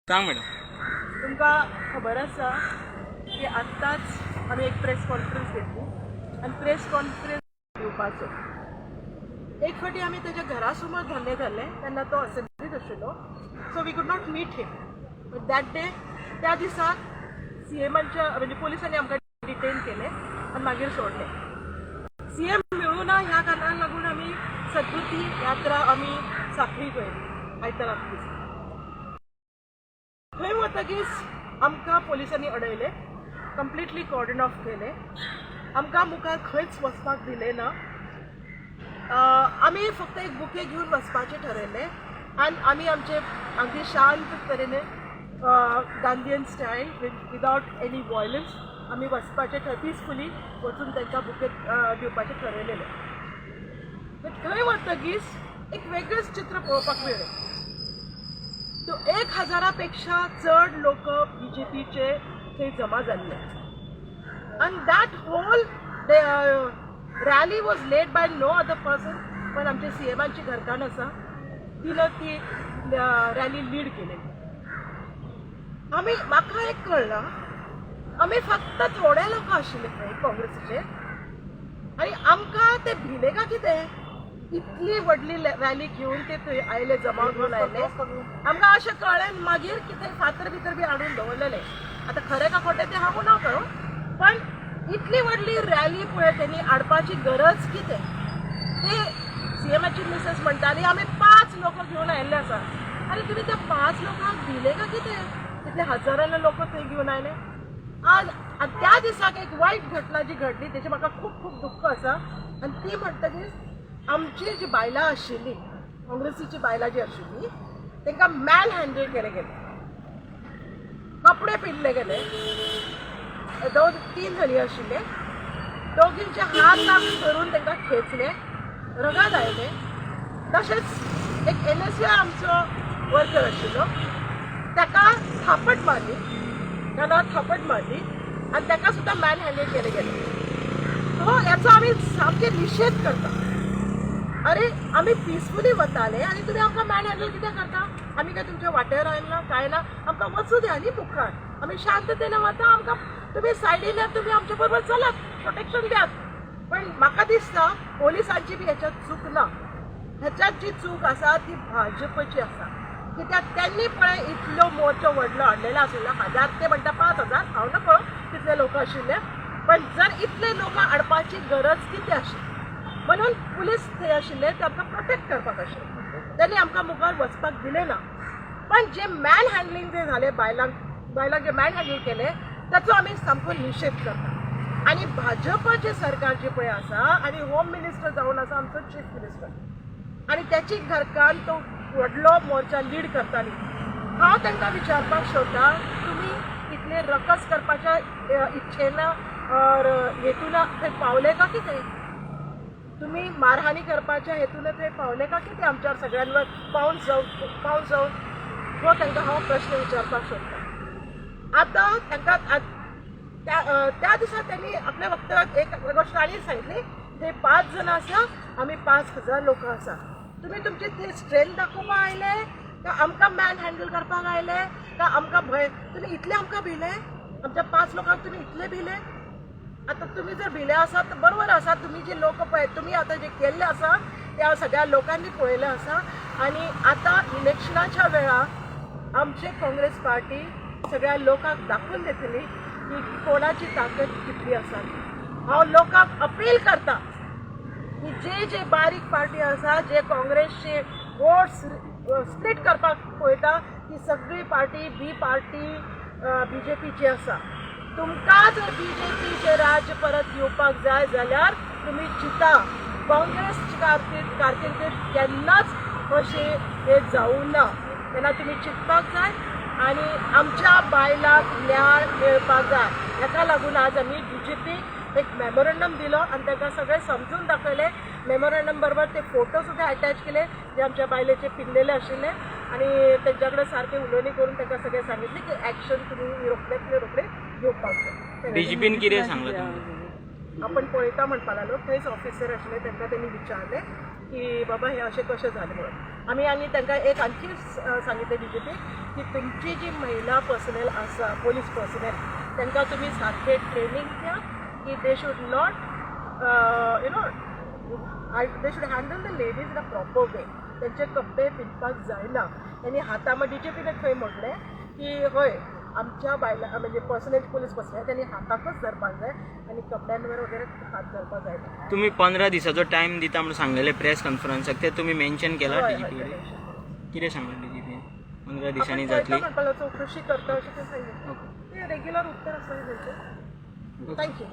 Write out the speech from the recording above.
सांग मॅडम. तुमकां खबर आसा की आत्ताच आमी एक प्रेस कॉन्फरन्स घेतली आनी प्रेस कॉन्फरन्स दिवपाचो एक फावटी आमी तेज्या घरा समोर धरणे धरले तेन्ना तो असेंब्लीत आशिल्लो, so we could not meet him. But that day, त्या दिसा सी एमाच्या म्हणजे पोलिसांनी आमकां डिटेन केले आनी मागीर सोडले. सी एम मेळूं ना ह्या कारणाक लागून आमी सद्बुद्धी यात्रा आमी साखळी गयली आयतारा दिसा. थंय वतगीच आमकां पोलिसांनी अडयले, कंप्लिटली कॉर्डन ऑफ केले, आमकां मुखार खंयच वचपाक दिलें ना. आमी फक्त एक बुके घेवन वचपाचें ठरयलें आनी आमी आमचे अगदी शांत तरेने, Gandhian style, without any violence आमी वचपाचें पिसफुली वचून तांकां बुके दिवपाचें ठरयलेलें. बट थंय वतगीच एक वेगळेंच चित्र पळोवपाक मेळ्ळें. तो 1000 पेक्षा चड लोक बीजेपीचे थंय जमा जाल्ले आनी that whole rally was led by no other person पण आमचे सी एमाची घरकान्न आसा, तिनं ती रॅली लीड केलेली. आमी म्हाका एक कळ्ळां, आमी फक्त थोडे लोक आशिल्ले थंय काँग्रेसीचे आनी आमकां ते भिले का कितें, इतली व्हडली रॅली घेवन ते थंय आयले, जमाव घेवन आयले. आमकां अशें कळ्ळें मागीर की थंय फातर भितर बी हाडून दवरलेले. आतां खरें का खोटें तें हांव ना कळूं, पण इतली व्हडली रॅली पळय तेणी हाडपाची गरज कितें? ते सी एमाची मिसेस म्हणटाली, आमी पांच लोक घेवन आयिल्ले आसा. आनी तुमी त्या पांच लोकांक भिले का कितें, इतले हजारांनी लोक थंय घेवन आयले? आज आनी त्या दिसाक एक वायट घटना जी घडली तेचें म्हाका खूब खूब दुख्ख आसा. आनी ती म्हणटकीच आमची जी बायलां आशिल्ली, काँग्रेसीची बायलां जी आशिल्ली, तांकां मॅन हँडल केले गेले, कपडे पिडले गेले. दोन तीन जणी आशिल्ले, दोगींचे हात धरून तांकां खेचले, रगत आयले. तशेंच एक एनएसयू आमचो वर्कर आशिल्लो, ताका थापट मारली, कानार थापट मारली आनी ताका सुद्दां मॅन हँडल केले गेले. सो याचो आमी सामके निशेध करता. अरे, आमी पिसफुली वताले आनी तुमी आमकां मॅन हँडल कित्याक करता? आमी काय तुमच्या वाटेर आयला काय ना. आमकां वचूं द्या न्ही मुखार. आमी शांततेन वता, आमकां तुमी सायडीन, तुमी आमच्या बरोबर चलात, प्रोटेक्शन द्यात. पण म्हाका दिसता पोलिसांची बी ह्याच्यात चूक ना. ह्याच्यात जी चूक आसा ती भाजपची आसा, कित्याक त्यांनी पळय इतलो मोर्चो व्हडलो हाडलेलो आशिल्लो. हजार ते म्हणटा 5000, हांव नकळो कितले लोक आशिल्ले, पण जर इतले लोक हाडपाची गरज कितें आशिल्ली? म्हणून पुलीस थंय आशिल्ले ते आमकां प्रोटेक्ट करपाक आशिल्ले, त्यांनी आमकां मुखार वचपाक दिलें ना. पण जे मॅन हँडलिंग जे झाले बायलांक, बायलांक जे मॅन हँडल केले, ताचो आमी सामको निशेध करता. आनी भाजपाचे सरकार जे पळय आसा आनी होम मिनिस्टर जावन आसा आमचो चीफ मिनिस्टर आनी त्याची घरकान्न तो व्हडलो मोर्चा लीड करताली. हांव तांकां विचारपाक सोदता, तुमी इतले रकस करपाच्या इच्छेन और हेतून थंय पावले का कितें? तुमी मारहाणी करपाच्या हेतून थंय पावले का कितें? आमच्यावर सगळ्यांवर पावन जावन पावन जावन, हो तांकां हांव प्रश्न विचारपाक सोदता. आतां तांकां त्या दिसा त्यांनी आपल्या वक्तव्यात एक गोष्ट आनी सांगितली, ते पांच जण आसा, आमी 5000 लोक आसा. तुमी तुमची थंय स्ट्रेंथ दाखोवपाक आयले का आमकां मॅन हँडल करपाक आयले का आमकां भंय? तुमी इतले आमकां भिले? आमच्या पांच लोकांक तुमी इतले भिले? आतां तुमी जर भिले आसात तर बरोबर आसा. तुमी जे लोक पळय, तुमी आतां जे केल्ले आसा त्या सगळ्या लोकांनी पळयलें आसा. आनी आतां इलेक्शनाच्या वेळार आमचे काँग्रेस पार्टी सगळ्या लोकांक दाखोवन दितली की कोणाची ताकद कितली आसा ती. हांव लोकांक अपील करता की जे जे बारीक पार्टी आसा, जे काँग्रेसचे वोट्स स्प्लीट करपाक पळयता, ती सगळी पार्टी बी पार्टी बीजेपीची आसा. तुमकां जर बीजेपीचे राज्य परत येवपाक जाय जाल्यार तुमी चिंता, काँग्रेस कारकिर्दीत केन्नाच अशें हें जावूं ना. तेन्ना तुमी चिंतपाक जाय आनी आमच्या बायलांक न्याय मेळपाक जाय. हेका लागून आज आमी डीजीपी एक मेमोरंडम दिलो आनी तांकां सगळें समजून दाखयलें. मेमोरंडम बरोबर ते फोटो सुद्दां अटॅच केले जे आमच्या बायलेचे पिनलेले आशिल्ले आनी तेंच्या कडेन सारकें उलोवणी करून तांकां सगळें सांगितलें की एक्शन तुमी रोखडेंतले रोखडे घेवपाक जाय. डीजीपीन कितें सांगलां तुमकां? आपण पळयता म्हणपाक लागलो. थंयच ऑफिसर आशिल्ले, तांकां तेणी विचारलें की बाबा, हें अशें कशें जालें म्हणून. आमी आनी तांकां एक आणखी सांगितलें डीजीपी की तुमची जी महिला पर्सनल आसा, पोलीस पर्सनल, तांकां तुमी सारकें ट्रेनींग द्या की they should not you know they should handle the ladies in a proper way. तेंचे कपडे पिंजपाक जायना. आनी हाता डीजीपीने खंय म्हटलें की हय, आमच्या बायलां म्हणजे पर्सनल पोलीस पर्सनल त्यांनी हाताकच धरपाक जाय आनी कपड्यांवर वगैरे हात घालपाक जायना. तुम्ही 15 दिसाचो टायम दिता म्हणून सांगलेले प्रेस कॉन्फरन्साक, ते तुमी मेन्शन केला हय, डीजीपी हय, कडेन? हय. कितें सांगलें डीजीपी, 15 दिसांनी आपण जातली? पळयता म्हणपाक लागलो, चवकशी करता अशें ते सांगितलें. ओके. ते रेग्युलर उत्तर आसता तेंचें. Thank you.